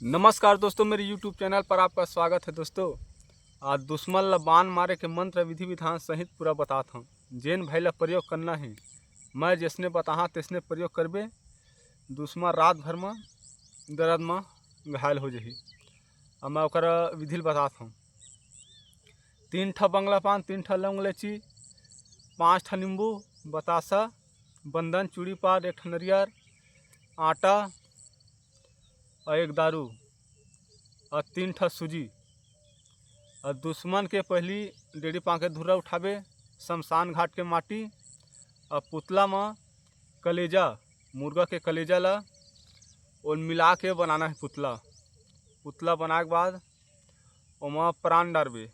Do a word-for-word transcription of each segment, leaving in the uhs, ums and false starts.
नमस्कार दोस्तों, मेरे YouTube चैनल पर आपका स्वागत है। दोस्तों, आज दुश्मन ला बाण मारे के मंत्र विधि विधान सहित पूरा बतात हूँ। जेन भाई ला प्रयोग करना है, मैं जैसने बताहा तैसने प्रयोग करबे, दुश्मन रात भर में दर्द में घायल हो जाही। अब मैं ओकर विधि ल बतात हूँ। तीन ठा बंगला पान, तीन ठा लौंग इलायची, पाँच ठा नींबू, बतासा, बंदन, चूड़ी पार, एक ठा नरियर, आटा और एक दारू और तीन ठा सूजी। और दुश्मन के पहली डेड़ी पाँके धुर्रा उठाबे, शमशान घाट के माटी और पुतला में कलेजा, मुर्गा के कलेजा ला ओल मिला के बनाना है पुतला। पुतला बनाए के बाद ओमा प्राण डारबे।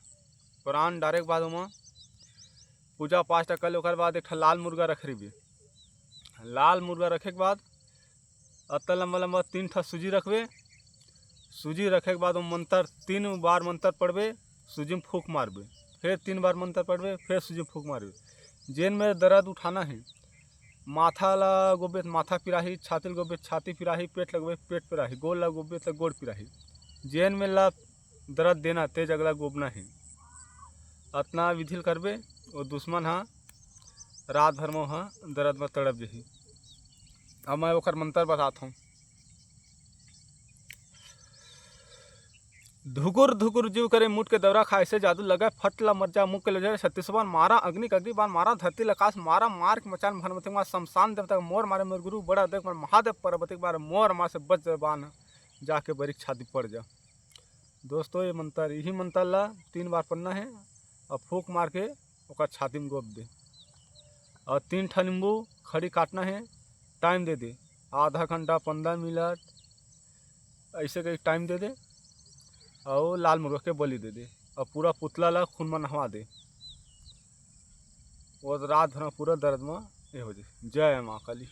प्राण डारे के बाद ओमा पूजा पाठ कर ले। ओकर बाद एक ठा लाल मुर्गा रख रहिबे। लाल मुर्गा रखे के बाद अत्ता लंबा लंबा तीन ठा सूजी रखबे। सूजी रखे के बाद ओमा मंत्र, तीन बार मंत्र पढ़बे, सूजी में फूंक मारबे, फिर तीन बार मंत्र पढ़बे, फिर सूजी में फूंक मारबे। जेन में दर्द उठाना है, माथा ला गोबे त माथा पिराही, छाती ला गोबे त छाती पिराही, पेट लगबे पेट पिराही, गोड़ ला गोबे त गोड़ पिराही। जेन में ला दर्द देना ते जगह ला गोबना है। अतना विधि ल करबे, वो दुश्मन हा रात भर में हा दर्द में तड़प जही। अब मैं ओकर मंत्र बतात हूँ। धुकुर धुकुर जीव करे, मुट के दौरा खाए से जादू लगे, फट ला मर जा, मुख के लजर, छत्तीस बार मारा, अग्नि के अग्नि बाण मारा, धरती ल आकाश मारा, मार के मचान भन मते मार, शमशान देवता के मोर मारे, मोर गुरु बड़ा देख मार, महादेव पार्वती के मारे, मोर मार से बच जा बाण, जाके बरिक छाती पड़ जा। दोस्तों, ये मंत्र, यही मंत्र ला तीन बार पढ़ना है और फूंक मार के ओकर छाती में गोप दे। और तीन ठा नींबू खड़ी काटना है, टाइम दे दे, आधा घंटा, पंद्रह मिनट, ऐसे कहीं टाइम दे दे। और लाल मुर्गा के बलि दे दे और पूरा पुतला ला खून में नहवा दे। वो रात भर में पूरा दर्द में ये हो जाए। जय माँ काली।